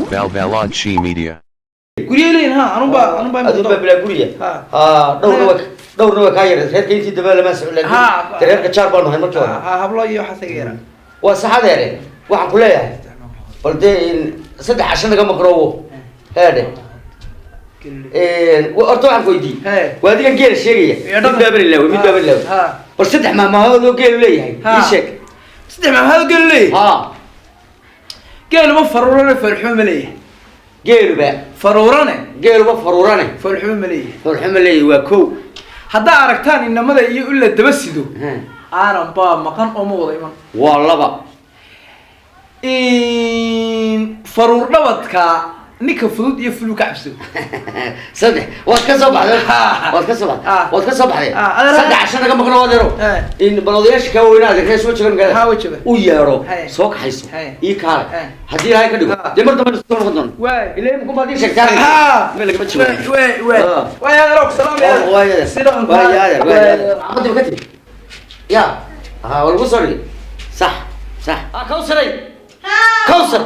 Balvalanchi Media. Guryo leeyihin, ha, anunbaa Adun baa bilaa guriya. Ha. Ha, dhowrna waa kaa yar. Reerka intii dambe lama socon. Ha. Laakiin reerka jaar baanu hay markii hore. Ha, hablo iyo waxaas iga yaraa. Waa saxadeere. Waxaan ku leeyahay, bal dee in 3 casho naga maqnoowo heedhe. Horta waxaan ku weydiiyey, He. waa adigan geela sheegaya. Iyo mid dhaqan. baaban ilaawey, mid baaban ilaawey. Ha. Bal 3 maahmaahood oo geelu leeyahay Ha. ii sheeg. 3 maahmaahood geelu leeyahay? Ha. Geelu ma faruurane foolxumo ma leeyahay? Geeluba faruurane. Geeluba faruurane foolxumo ma leeyahay? Foolxumo leeyahay, waa kow. Haddaa aragtaan inamada iyo ula daba sido, Ha. aanan baa maqan oo ma wada iman. Waa laba. Faruur dhabadka ninka fudud iyo fulu ka cabso. Saddex, waad ka soo baxday. Ha. Waad ka soo baxday. Ha. Waad ka soo baxday. Ha, adeer. 3 casho naga maqno, adeero. He. In bal odayaasha kaa weynaa, adeer soo joogan magaalada. Ha, way joogaan. U yeedho. He. Soo kaxayso. He. Ii kaale. He. Haddii Ilaahay ka dhigo, Ha. dee mar dambe soo noqon doono. Waay. Ilaa imika baad ii sheegtaa. Ha. Meel lagama joogo. Waay, waay. Ha. Waay adeer, ku salaam ya. Waay adeer. Si dhaqan. Waay adeer, waay adeer. Caqabadii ma ka timi ya? Ha, waa lagu soo dhigay. Sax, sax. Ha, Kawsaray, Kawsar,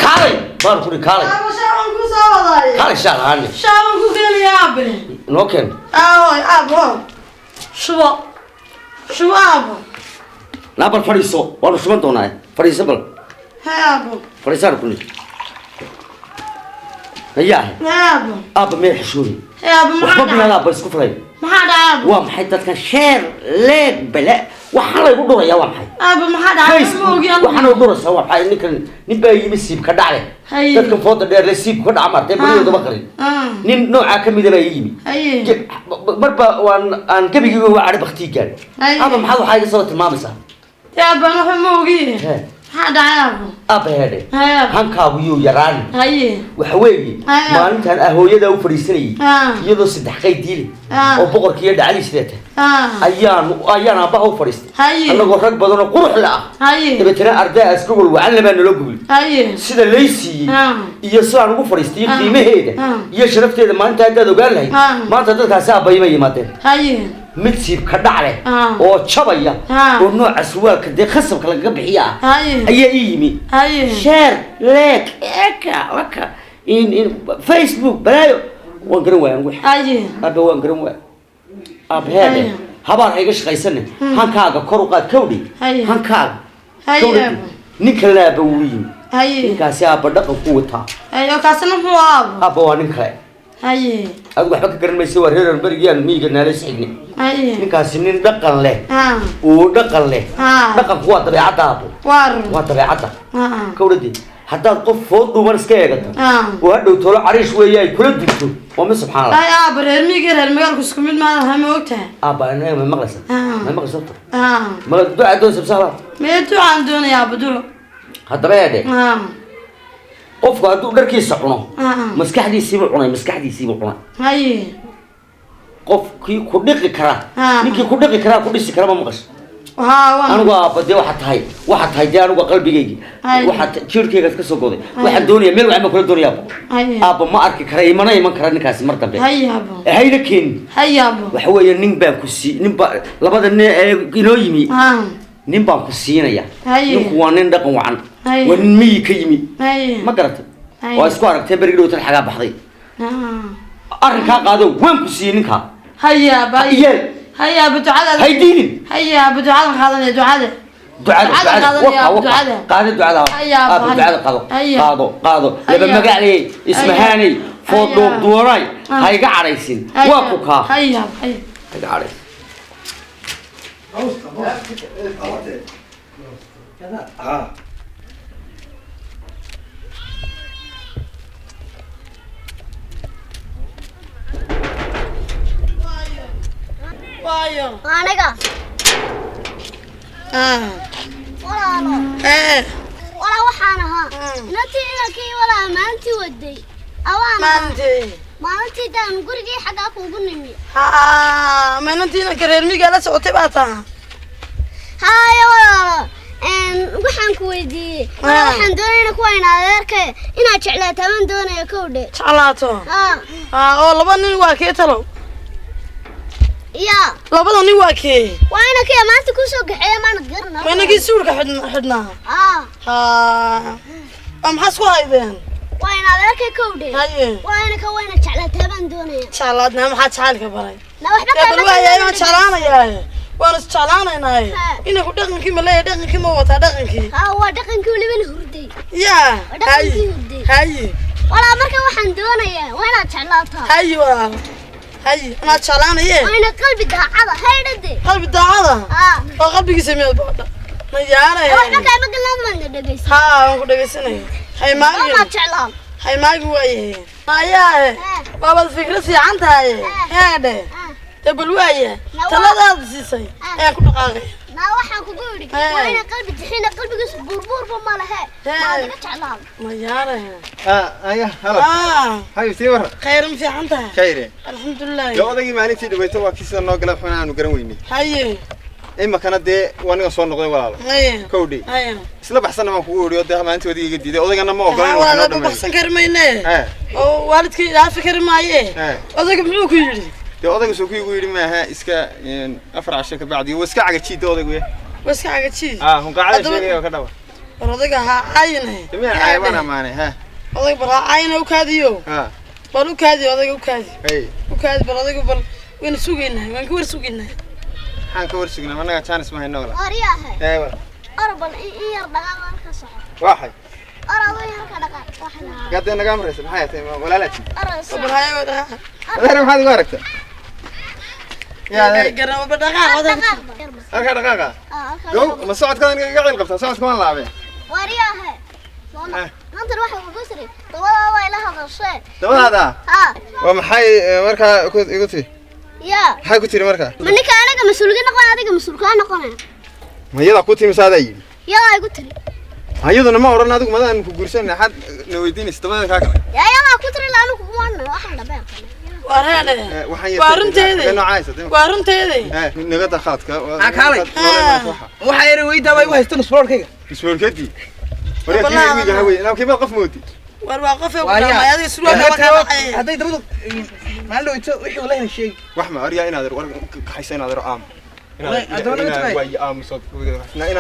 kaalay baan kuri, kaalay. Aabo, shaaban ku soo wadaaye. Kaalay, shaal ahaane. Shaaban ku keenaya, aabe. Noo keen. Aawo, aabo, shubo, shubo, aabo. Naa bal fadhiiso, waanu shuban doonaa, fadhiiso bal. He, aabo. Fadhiisaan kuni hayaa. He, aabo. Aabba meel xishooni. He, aabo. Waxba Maxaa dhacay? binaad aabba isku furay. Maxaa dhacay, aabo? Waa maxay dadkan sheer leeg bale waxaan laygu dhurayaa? Waa maxay? Aabo, maxaa dhacay? Ma Facebook ogi anigu. Waxaan u dhuraysaa waa maxay? Ninkan nin baa yimi siibka dhacle. Haye. Dadkan fooda dheer le siibku ka dhaca maartay beridoodama qarin. Ah. Nin noocaa ka mida baa ii yimi. Haye. Marba waan aan gebigiiba waa cadhi baktii gaadhay. Haye. Aabba, maxaad waxaa iga soo tilmaamaysaa? Dee aabo, ana waxba ma ogi. He. Maxaa dhacay, aabo? Aabba heedhe. Haye, aabo. Hankaagu yuu yaraani. Haye. Waxa weeye, Haye. maalintaan ah hooyadaa u fadhiisanayay Ah. iyadoo 3 qayd diile Ah. oo boqorkiiyo dhacdiisideeta ayaan aabbaha u fadhiistay, Haye. annagoo rag badan oo qurux la ah. Haye. Dabeetana arday askagol wacan labaa naloo gubay. Haye. Sida lay siiyey iyo sidaan ugu fadhiistay iyo qiimaheeda iyo sharafteeda maalinta haddaad ogaan lahayd, maanta dadkaasi aabbayma yimaadeen. Haye. Mid siibka dhac leh oo jabaya oo nooca surwaalka dee khasabka lagaga bixiya ah Haye. ayaa ii yimi. Haye. Share, like, eka waka in Facebook balaayo, waan garan waaya anigu. Haye. Aabba, waan garan waaya, aabba heede. Haye. Habaar ha iga shaqaysane, hankaaga kor u qaad, kawdhi. Haye. Hankaaga Haye, kawdhi. aabo. Nin kalena aabba wuu yimi. Haye. Ninkaasi aabba dhaqan ku wataa. Haye, oo kaasina muxuu aabo? Aabba, waa nin kale. Haye. Adigu waxba ka garan maysa, waa reer berigiyaan miyiga naalay sixigni. Haye. Ninkaasi nin dhaqan leh oo dhaqan leh. Dhaqanku waa dabeecadda, aabbo. Waar. Waa dabeecadda, kawdhadi. Haddaad qof food dhuuban iska eegato oo hadhow tolo cariish weeye ay kula dunto, waa mid subxaan Allah. Ay aabo, reer miyiga iyo reer magaalku isku mid maaha, ma ogtahay? Aabba, anaga ma maqlaysa? Ah. Ma maqlaysa horta? Ma ducaa doonaysa mise habaar? Mee, ducaan doonaya, aabo, duco. Haddaba eedhe, qofku hadduu dharkiisa cuno, maskaxdiisiibuu cunay, maskaxdiisiibuu cunay. Haye. Qofkii ku dhiqi karaa, ninkii ku dhiqi karaa ku dhisi kara, ma maqasho? Haa, waan. Anigu aabba dee waxaa tahay, waxaa tahay dee anigu qalbigaygii, Haye. waxaa jiirkaygaad ka soo goday. Haye. Waxaan doonayaa meel wacan baan kula doonaya, aabbo. Haye. Aabba, ma arki kara, imana iman kara ninkaasi mar dambe. Haye, aabo. Hayna keenin. Haye, aabo. Waxa weeye, nin baan ku sii, nin baa labada nin ee inoo yimi, nin baan ku siinaya. Haye. Ninku waa nin dhaqan wacan. Haye. Waa nin miyi ka yimi. Haye. Ma garatay? Haye. Waa isku aragtay berigi dhowtan xagaa baxday. Arrinkaa qaado, waan ku siiyey ninkaa. Haye, aabo, haye. Iyeel. Haye, aabo, ducada. Hay diinin. Haye, aabo, ducadan qaadanaya, ducada. Ducada. Ducada ducada qaadanaya, waka aabo, waka ducada. Qaado ducada. Haye, aabo, aabo haye. Ducada qaado. Haye. Qaado, qaado. Laba Haye. magacley ismahaaney food Haye. dhuub duwanay. Ha iga cadhaysin. Haye. Waa ku kaa. Haye, aabo, haye. Ha iga cadhaysin. Waayo. Aniga. Walaalo. Walaa waxaan ahaa inantii inankii walaa maalintii waday awaan ahaa. Maalintii? Maalintii daan gurigii xaggaa kuugu nimi. Haa, maalintiina ka reer miyiga la socotay baa taha. Haaya walaalo, waxaan ku weydiiyey walaa, waxaan doonayna kuwa in adeerka inaad jeclaataa baan doonaya, kowdhe. Jeclaato? Haa. Haa, oo laba nin waa kee talow? Ya? Labada nin waa kee? Waa inankii maanta kusoo gaxeeya, maanad garana? Ma inagii suulka xidhnaa? Haa. Haa. Waa maxaa isku haydeen? Waa in adeerkay kowdhe. Haye. Waa inaka wayna jeclaataa baan doonaya. Jeclaadnaa maxaa jacaylka baray? Na waxba Dee bal kaama waayahay waan gelin. jeclaanayaaye. Waan is jeclaanaynaaye. Ha. Inaku dhaqankii ma leeyahay, dhaqankii ma wataa dhaqankii? Haa, waa dhaqankii welibana hurday. Yaa. Waa dhaqankii Haye. hurday. Haye. Walaa marka waxaan doonayaa waa inaad jeclaataa. Haye walaal. Haye anaa jeclaanaye. Waa ina qalbi daacada haydhade. Qalbi daacada. Haa. Oo qalbigiisa miyaad baadha? Ma yaanaya. Waxba kaama gelin baan dhegeysan. Haa, waan ku dhegeysanaya. Hay Waa maagin. jeclaan. Hay maagi waayahay. Ayaahe. Waabaad fikrad fiican tahay. Heedhe. Dee bal waayahay. Taladaada siisay ayaan ku dhaqaaqaya. Na waxaan kugu yidhi waa ina qalbi jixina, qalbigiisu buurbuurba ma lehe. Ma adiga jeclaan. Ma yaanaya. Aya hala. Haa. Hay sii warra. Khayr, ma fiican tahay? Khayre. Alxamdulilah. Yo odaygii maalintii dhaweyto waa kii sida noo galay xuna aanu garan weynay. Haye. Imakana dee waa ninga soo noqday walaalo. Haye. Kowdhi. Haye. Isla baxsanna waan kugu odhiyo dee maalintii odaygii iga diiday, odaygana ma ogola inuu wax noo Walaal dhameeyo. baxsan kari mayne. Eh. Oo waalidkii dhaafi kari maaye. Eh. Odayga muxuu ku yidhi? Dee odayga soo kuigu yidhi maaha iska 4 casho ka bacdi waa iska cagajiida odaygu ye. Waa iska cagajiid. Ah, hunqaacada Haddaba- sheegaya oo ka dhaba. War odayga ha caayine. Dee miyaan caayabaan amaanay ha. Odayga bal ha caayine, u kaadiyo. Ha. Bal u kaadi odayga, u kaadi. Hey. U kaadi bal odayga, bal wayna sugaynaa, waan ka war sugaynaa. Maxaan ka war sugnaa? Annaga jaanis ma hayno walaal. Wariyaahe. Ee walaal. Orbal in yar dhaqaaq halka soco. Waxay. Orado halka dhaqaaq. Waxna. Gaadee naga amraysa maxay tahay walaalaa tii. Orado soco. Bal haye dhaqaaq. Adeer maxaad igu aragtaa? Yaa adeer. Garan bal dhaqaaq odayga. Dhaqaaq. Halka dhaqaaqa. Ah, halka. Gow, ma socodka aniga iga ciil qabtaa? Socodka waan laabay. Wariyaahe. Eh. Maanta waxa kugu siri dabada waa ila hadashee. Dabadaada. Haa. Waa maxay markaa igu tiri? Yaa. Maxay ku tiri markaa? Ma ninka aniga mas-uulka noqon, adiga mas-uulkaa noqonaya? Ma iyada ku timi saadaa yidhi? Yadaa igu tiri. Iyaduna ma odhan adigu madaan ku guursanay xad na weydiinaysa dabada kaa kale. Yaa yadaa ku tiri laanu kugu wana waxaan dhabeen. Waa reedhe. Waxaan Waa runteeda. noocaaysa. Waa runteeda. Naga daa khaladka. Ah, kaalay. Waxaa yara weydaa baa igu haysta nusboorkayga. Isboorkadii. Waryaa kii miga hawey. Inaa kiiba qof moodi. War waa qof ku dhaamay adiga surwaalka waa kaa dhacay. Hadday dabadu maalin dhaweyto wixii wallahi sheegi. Wax ma aryaa inaad war kaxaysa inaad aam. Haddaba naga tagay. Waa aamuso.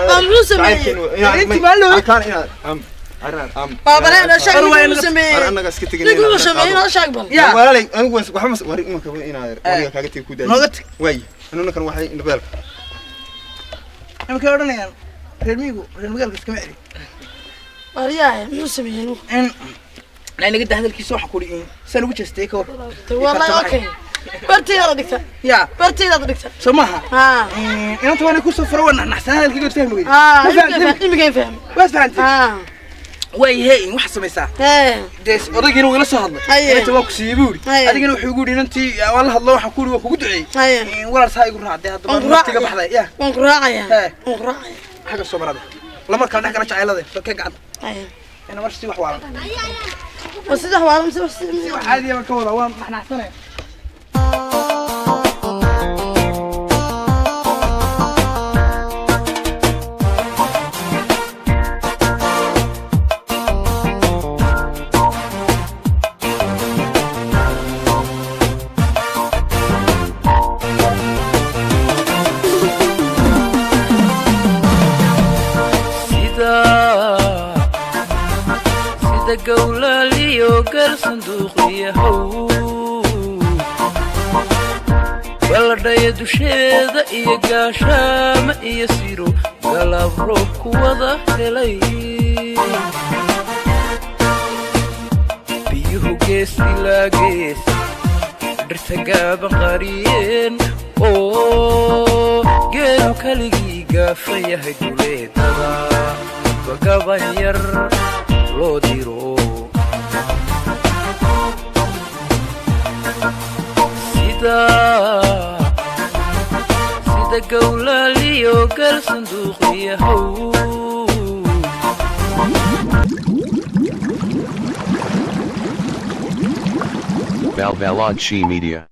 Waa muxuu sameeyey? Intii maalin dhaweyto. Kaan inaad aam. Araan aam. Waa baleen sheeg War waa muxuu inaga- sameeyey? Ar annaga iska tegin. Ninkuu sameeyey noo sheeg bal. Yaa. Walaalay anigu waxba ma war imanka inaad wariga kaaga tegi ku daay. Nooga tag. Waay. Anuna kan waxay indhabeelka. Iminka odhanayaan reer miyigu reer magaalka iskama celi. Wariyaahe muxuu sameeyey ninku? In naa naga daa hadalkiisa waxa kuri in saan ugu jeestay ka war. Wallahi okay. Bartaydaad dhigta. Yaa. Bartaydaad dhigta. Soo maaha. Haa. Inanta waana kusoo furo waa naxnaxsanaa hadalkayga waad fahmi weyday. Haa. Ma fahamtay? Imika fahmi. Waad fahantay? Haa. Way hee in waxaad samaysaa. Hee. Dee odaygiina wuu ila soo hadlay. Haye. Inanta waa ku siiyey buu yidhi. Haye. Adigana wuxuu igu yidhi inantii waan la hadlo, waxaan ku yidhi waa kugu duceeyey. Haye. Walaal saa igu raacday haddaba Waan ku naftiga raacaya. baxday. Yaa. Waan ku raacayaa. Hee. Waan ku raacayaa. Xagga soo marada. Lama kala dhex gala jacaylada. Soo keen gacanta. Haye. Ina mar si wax waalan. Waa saddex waalan si wax Si wax caadiya baan ka wadaa waan naxnaxsanaya. Sida gowlaaliyo gal sanduuqyahow balladhaya dusheeda iyo gaashaama iyo siro galaab roob ku wada helay, biyuhu gees ilaa gees dhirta gaaban qariyeen oo geelu keligii gaafa yahay duleedada bagaban yar loo diro. Sida gowlaaliyo gal sanduuqyahow. Balvalanchi Media.